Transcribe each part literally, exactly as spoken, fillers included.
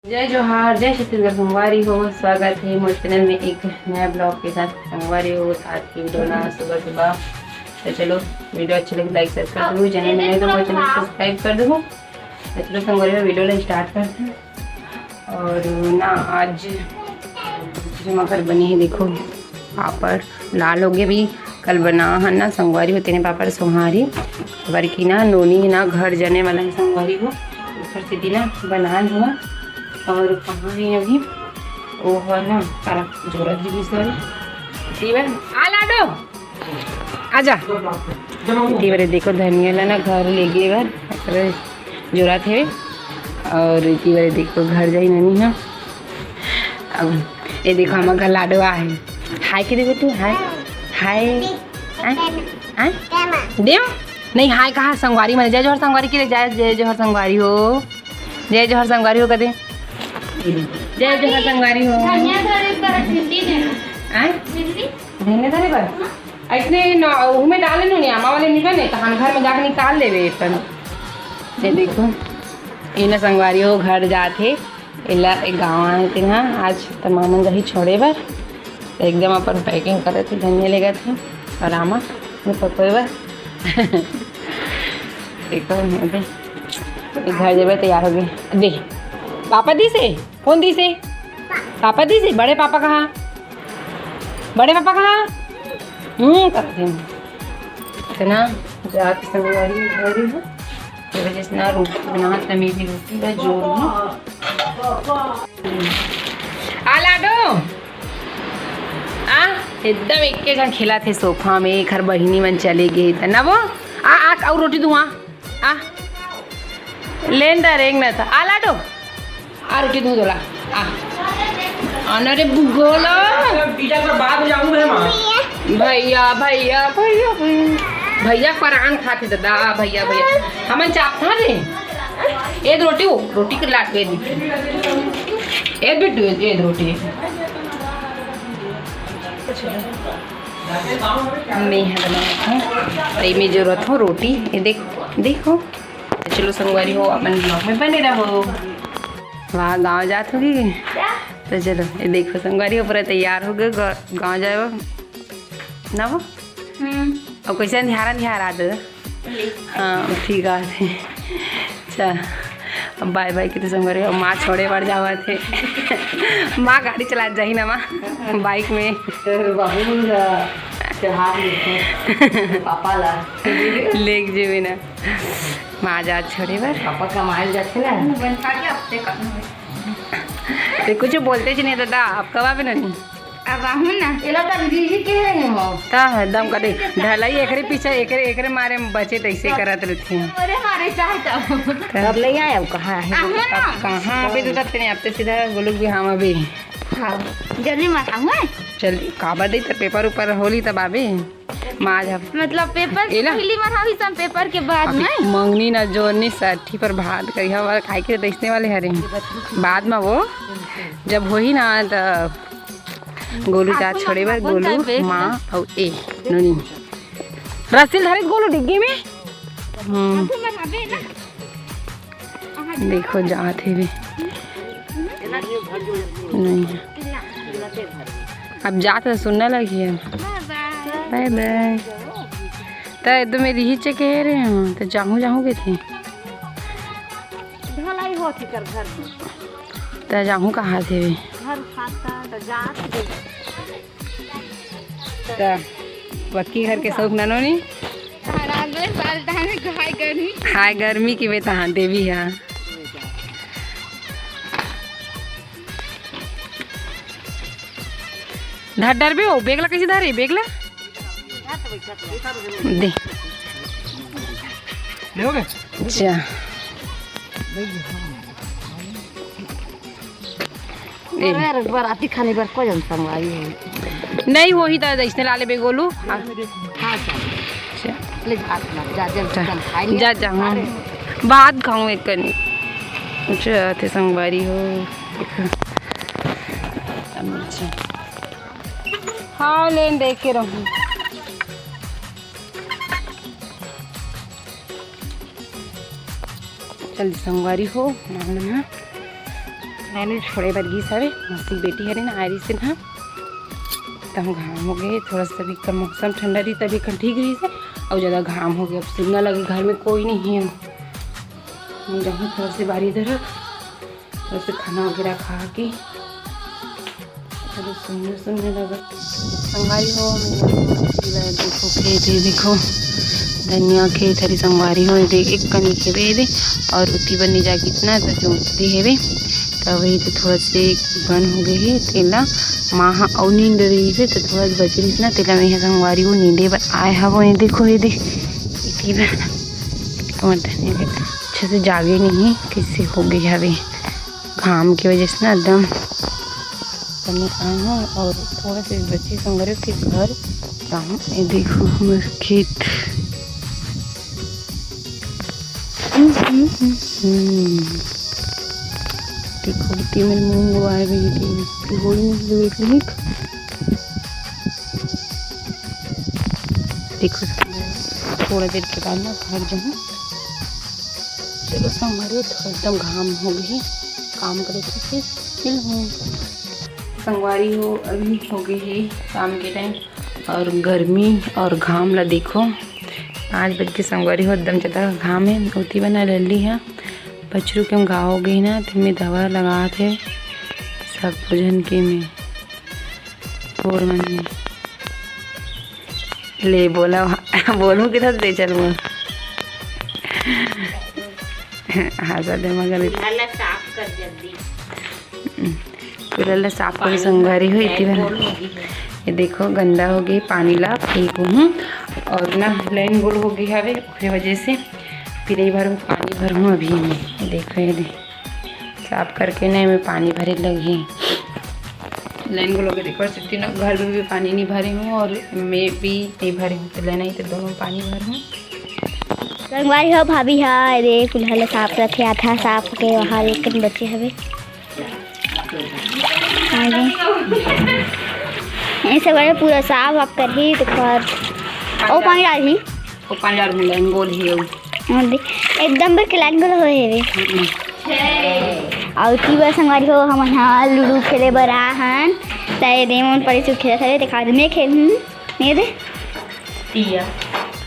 जय जोहार, जय छत्तीसगढ़ संगवारी हो, स्वागत हे मोर चैनल में एक नया ब्लॉग के साथ। संगवारी हो, आज की वीडियो ना सुबह सुबह, तो चलो, वीडियो अच्छी लगी लाइक शेयर कर दो, चैनल में नए हो तो मोर चैनल सब्सक्राइब कर दो। तो चलो संगवारी हो, वीडियो ला स्टार्ट करते हैं। और ना आज मकर बनी है, देखो पापड़ लाल हो गए भी। कल बना है ना संगवारी हो तेने पापड़ सोहारी, काबर कि ना नोनी है ना घर जाने वाला है संगवारी हो, ओकर सेती ना बनान हुआ। और कहाँ है अभी? वो है ना, सारा जोरत जी सर। आ लाडो, आजा। तेवरे देखो धनिया ला ना घर ले गे बर, ओकरे जोरत हे। और तेवरे देखो घर जाई ननी हा। अब ये देखो हमर घर लाडो आहे। हाय के दे बेटू, हाय। हाय। आय? आय? देव? नहीं, हाय कहा संगवारी मन, जय जोहर संगवारी के लिए, जय, जय जोहर संगवारी हो। जय जोहर संगवारी हो कदे। जय जोहर संगवारी हो। धनिया धरे पर हिंदी में। आय? हिंदी? धनिया धरे पर? ऐसने न, उहू में डाले नु, आमा वाले निकल ने, तहन घर में जाके निकाल लेबे अपन। ये देखो, ये ना संगवारी हो घर जात हे, एला एक गाँव आए थे ना, आज त मामन जाही छोड़े बर, त एकदम अपन पैकिंग करत हे, धनिया लेगत हे, और आमा ने पकोए बर। देखो, ये दे, ये घर जेबे तैयार हो गए। दे, पापा दी से? कौन दी से? पापा दी से? बड़े पापा कहाँ? बड़े पापा कहाँ? हम्म, करते हैं। इतना जात संगवारी भरी है। ये वजह से ना रोटी बना, तमीजी रोटी का जोर में। आ लाडो। आ, एकदम एक के जन खेला थे सोफा में, एक हर बहिनी मन चले गए थे ना वो। आ, आ, और रोटी दूँ, आ। आ, लेन दा रेंग ना था। आ लाडो, आ रोटी दूँ तोला। आ। आना रे बुगोला। भैया, भैया, भैया, भैया। भैया परान खाते दादा, भैया, भैया। हमन चाप था रे। ए रोटी हो, रोटी के लाट के दी। ए बिट्टू, ए रोटी। मैं है बनावत हूँ, तई में जरूरत हो रोटी। ये देख, देखो। चलो संगवारी हो, अपन ब्लॉग में बने रहो। वाह, गाँव जात होगी। तो चलो, ये देखो संगवारी हो, पूरा तैयार हो गए गाँव जाए ना वो। और कैसे अंधियारा अंधियारा आ दादा? हाँ, ठीक बात है। अच्छा, अब बाय बाय के तो संगवारी हो, माँ छोड़े बर जावत हे। माँ गाड़ी चला जाही ना माँ, बाइक में। पापा ला लेके जेबे ना। माँ जात छोड़े बर। पापा कमाए जाथे ना। ते कुछ बोलते च नहीं दादा, आप कब आबे ना? अब आहूँ ना। एला त अंग्रेजी कह रहे हो। ता है, दम का देख। ढलाई एकरे पीछे, एकरे, एकरे मारे में बचे तैसे करत रहते हैं। अरे मारे चाहता हूँ। अब नहीं आया, अब कहाँ है? आहूँ ना। अब कहाँ अभी तो तब तेने आपते सीधा गोलू भी हम अभी। हाँ, जल्दी मत आहूँ, हैं? जल्दी, काबर दे, त पेपर ऊपर होली तब आबे। माँ जब मतलब पेपर एला। पहली मरहावी सन पेपर के बाद अभी में। मंगनी ना जोरनी साठी पर भात करी हवा खाए के तैसने वाले हरे। बाद में वो जब होही ना त गोलू जा छोड़े बर, गोलू, माँ अउ ए नोनी। रस्सी धरे गोलू डिग्गी में। हम्म। देखो जात हे भी। नहीं। अब जात हे, सुनने लगी है। बाय बाय। त एकदम रिहिच कहे रहे हो, त जाहूँ जाहूँ के थे। ढलाई होत ही कर घर में। त जाहूँ कहाँ थे भी? घर खाता त जात थे। त पक्की घर के शौक ननो नी? हाय गर्मी। हाय गर्मी की बे तहाँ देवी हा। धर डरबे हो, बेगला कैसे धरे, बेगला? दे। ले हो गए? अच्छा। ए। अरे, बराती खाने बर कोई जन संगवारी है। नहीं, वही तो जैसे लाले बेगोलू। हाँ। हाँ, चल। चल। ले, भात बना, जा, जल्दी जा। चल, खाएंगे। जा, जा, हाँ। अरे। भात खाऊं एक कनी। अच्छा, थे संगवारी हो। अच्छा। हाँ, लेन देख के रहूं। चल संगवारी हो, मामन ह आए छोड़े बर गिस हवे, मौसी बेटी हरे ना, आए रहिस ना, तब घाम हो गए। थोड़ा सा भी कम मौसम ठंडा रही तभी कन ठीक रही से, और ज़्यादा घाम हो गया। अब सुनना लगे घर में कोई नहीं है, हम जाऊँ थोड़ा से बारी तरफ, थोड़ा से खाना वगैरह खा के। चलो, सुनने सुनने लगा। संगवारी हो, हमन देखो खेत हे, देखो धनिया खेत हरे संगवारी हो, दे एक कनी के बे दे, और उती बर नहीं जाके इतना तो जोत दे हेवे, तब वही तो थोड़ा से बन हो गए हे, तेला माँ ह अउ नींद रही से तो थोड़ा बचे रहिस ना, तेला मैं ह संगवारी हो नींदे बर आए हवो। ये देखो, ये दे इती बर हमर धनिया के अच्छा से जागे नहीं है, कैसे हो गई हवे। घाम की वजह से ना एकदम कम आए हैं और थोड़ा से बच्चे संगरे के घर काम। ये देखो हमर खेत। हम्म, हम्म, हम्म, हम्म। देखो, इतनी मेरी मूंग बोआए हुई थी, इसकी होई नहीं हुई, देख। देखो, थोड़ा देर के बाद ना घर जाऊँ। चलो संगवारी, थोड़ा एकदम घाम हो गई, काम करे तो फिर मिलहूँ। संगवारी हो, अभी हो गई है शाम के टाइम और गर्मी और घाम ला देखो। पाँच बज के संगवारी हो, एकदम ज़्यादा घाम है। ओती बना लल्ली है, बछरू के हम गाँव हो गई ना, तो मैं दवा लगा थे सब झन के में। बोल मन में। ले बोला, बोलूँ कि थोड़ा दे चल बोल। हाँ, सब दे मगर चूल्हा ला साफ कर जल्दी। चूल्हा ला साफ कर संगवारी हो, इतनी बार। ये देखो, गंदा हो गई, पानी ला फेंकू हूँ और ना लाइन गोल हो गई हवे, ओकरे वजह से फिर एक बार पानी भरूँ अभी में। ये देखो, ये दे। साफ करके ना एमे पानी भरे लगही। लाइन गोल हो गए, देखो, सिर्फ तीनों घर में भी पानी नहीं भरे हूँ और मैं भी नहीं भरे हूँ, तो लाइन आई तो दोनों पानी भर हूँ। संगवारी हो, भाभी हा, अरे, कुल्हाड़ा साफ रखे, आधा साफ के वहाँ लेकिन बचे हवे। हाँ जी। ये सब पूरा साफ वाफ करही, तो फिर ओ पानी डालही। ओ पानी डालहूँ, लाइन गोल ही हो। हाँ दे, एकदम बे लाइन गोल होए हेवे। अउ की बर संगवारी हो, हमन हा लूडो खेले बर आए हन। त ये दे मन पड़े से खेलत हवे, देखा दे, मैं खेलहूँ। ये दे। पिया।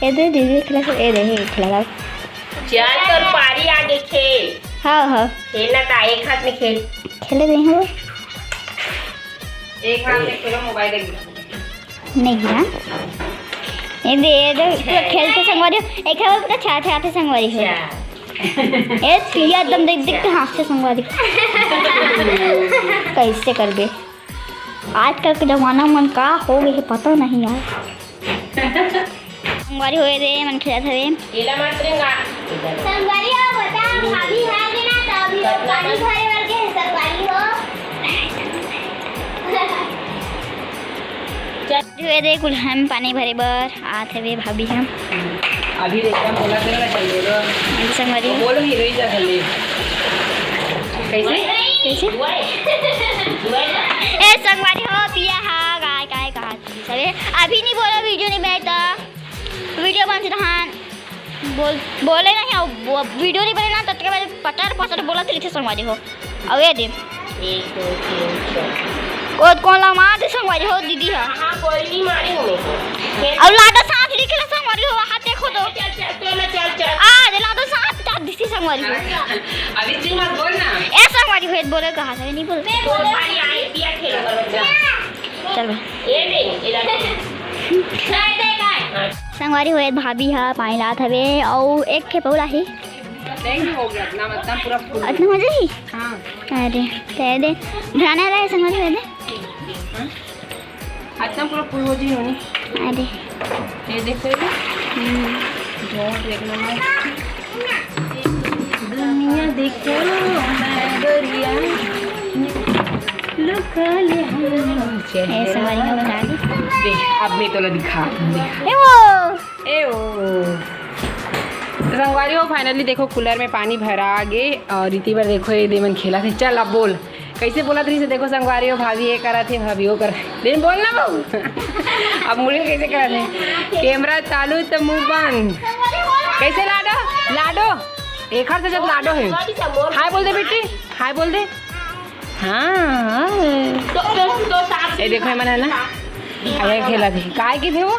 ये दे, दीदी खेलत हवे, ये दे, ये खेला। चल, तोर पारी आगे खेल। हाँ, हाँ। खेलना का, एक हाथ में खेल। खेले दे हो। एक हाथ में खेलो, मोबाइल देख। नहीं गिरा। ये दे, ये दे, पूरा खेलते संगवारी हो। एक है वो पूरा छा, छाते संगवारी हो। अच्छा। ए, पिया एकदम देख, देख के हाँसते संगवारी। कैसे कर दे? आजकल के जमाना मन का हो गए है, पता नहीं यार। संगवारी होए दे, मन खेलत हवे। एला मत रेंगा। संगवारी हो, बता, भाभी है कि ना, तो अभी वो पानी भरे बर गे हे, संगवारी हो। चल। हुए दे, कुल हम पानी भरे बर आत हवे भाभी हम। अभी देखता, बोला तो ना चल बोलो। अभी संगवारी हो। बोलो, हीरो ही जा खाली। कैसे? कैसे? ए, संगवारी हो, पिया हा, गाय, गाय, कहा सबे। अभी नहीं बोलो, वीडियो नहीं बनाई तो। वीडियो बनते तहान। बोल, बोले नहीं, अब वो वीडियो नहीं बने ना, तब तक मैं पटर पटर बोला तो लिखे संगवारी हो। अब ये दे। एक, दो, तीन, चार। कोन कोन ला मार दे संगवारी हो दीदी हा। हाँ, कोई नहीं मारे हूँ मैं। अब लाडो साँस लिखे ला संगवारी हो, वहाँ देखो तो। चल, चल, चल, चल, चल। आ, दे लाडो साँस काट दी थी संगवारी हो। अभी चुप मत बोल ना। ए संगवारी हो, बोले कहा था, नहीं बोल। मैं बोल रही हूँ, पिया खेलो, चल। चल बे। ए बे, ए ला। संगवारी हो, भाभी हा पानी लात हवे, अउ एक के पौला ही। नहीं हो गया, इतना, इतना पूरा फुल। इतना हो जाही? हाँ। अरे, दे दे। भराने वाला है संगवारी हो, दे। हाँ? इतना पूरा फुल हो जी होनी। अरे। ये देखो ये। हम्म। बहुत एक नंबर। दुनिया देखो, मैं गोरिया। लुका ले हम चेहरा। ऐसा वाली हम डाली। देख, अब मैं तोला दिखा, देख। ए वो। ए ओ। तो संगवारी हो, finally देखो, कूलर में पानी भरा गे और इतनी बार देखो, ये दे मन खेलत हे। चल, अब बोल, कैसे बोलत रहिस हे? देखो संगवारी हो, भाभी ये करत हे, भाभी वो करत हे। लेकिन बोल ना बहू। अब मुड़ी कैसे करत हे? कैमरा चालू तो मुंह बंद। कैसे लाडो? लाडो? एक हाथ से जब लाडो है। हाय बोल दे बेटी, हाय बोल दे। हाँ, हाँ। तो, तो, तो साथ ये देखो, ये मन है ना, अरे खेलत हे। काय के थे वो?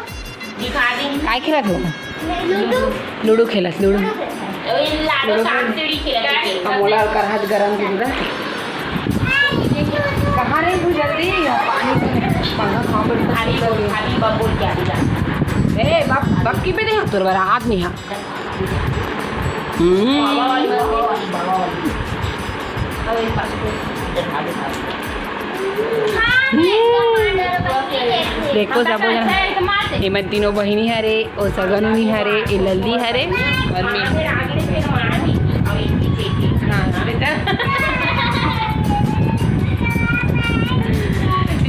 दिखा दे। काय खेलत हे वो? लूडो। लूडो खेलत, लूडो। ओए, लाडो लूडो सांप खेल। सीढ़ी खेलत हे। हम बोला, ओकर हाथ गरम के दे। कहाँ रे तू? जल्दी पानी से पंखा खाओ, बैठ के भाभी बोल, भाभी बा बोल के आ जा। ए, बाप, बाप की बेटे हैं, तोर बड़ा आदमी है। हम्म। देखो सबो झन, एमन तीनों बहिनी हरे, ओ सगनुनी हरे, ए लल्ली हरे, और मैं। हाँ, बेटा।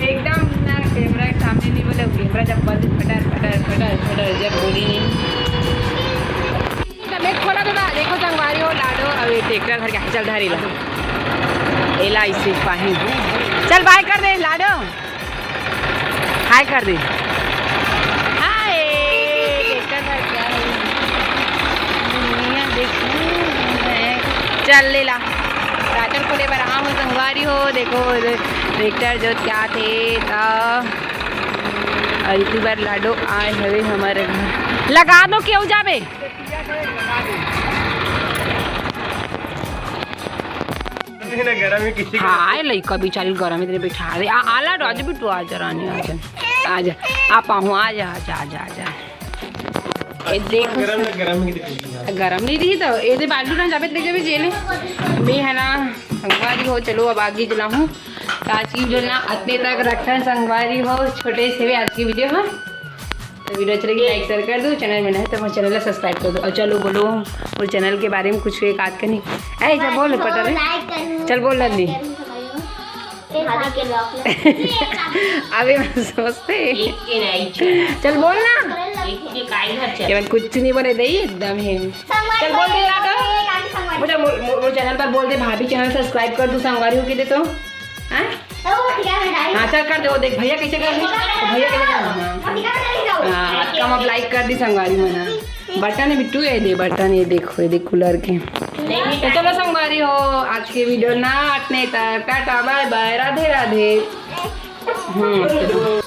एकदम ना कैमरा के सामने नहीं बोले, कैमरा जब बंद, फटर, फटर, फटर, फटर, जब बोली नहीं। तब एक खोला तो था, देखो संगवारी हो, लाडो, अब ये ट्रैक्टर धर के चल धारी ला। एला इसे पाही। चल बाय कर दे, लाडो। हाय कर दे। हाय। ट्रैक्टर धर के आ रही है। दुनिया देखो। चल ले ला। ट्रैक्टर खोले बर आए हो संगवारी हो, देखो ट्रैक्टर जोत के आथे त। और इतनी बार लाडो आए हवे हमारे घर। लगा दो, क्यों जाबे? नहीं ना, गरम ही किसी का। हाँ, आए लइका बिचारी गरम इतने बैठा दे। आ, आला राजू बिट्टू, आ जा रानी, आ जा। आ जा। आ पाहू, आ जा, आ जा, आ जा, आ जा। ए, देख। गरम ना, गरम ही दिखती है। गरम नहीं रही तो, ए दे बालू ना जाबे, ले जाबे जेले। मैं है ना, संगवारी हो, चलो अब आगे चला हूँ। तो आज की वीडियो ना अतने तक रखथन संगवारी हो, छोटे से भी आज की वीडियो है। तो वीडियो अच्छी लगी, लाइक शेयर कर दो, चैनल में नए हो तो हमारे चैनल को सब्सक्राइब कर दो। और चलो बोलो, और चैनल के बारे में कुछ एक आध कनी। ए, चल बोल, पटर रे। लाइक करो, चल बोल, नंदी। भाभी के ब्लॉग में। अभी मैं सोचते। एक के नहीं, चल बोल ना। एक के काई घर चल। केवल कुछ नहीं बोले दे, एकदम है। चल बोल दे यार। बेटा, मो-, मो-, मोर चैनल पर बोल दे, भाभी चैनल सब्सक्राइब कर दो, संगवारी हो के दे तो। हाँ? हाँ, चल कर दे, वो देख भैया कैसे कर रहे हैं। भैया कैसे कर रहे हैं। हाँ, कम अब लाइक कर दी संगवारी मना। बटन है बिट्टू, ये दे बटन, ये देखो, ये देख कूलर के। तो चलो संगवारी हो, आज के वीडियो ना अतने तक, टाटा, बाय बाय, राधे राधे। हम्म।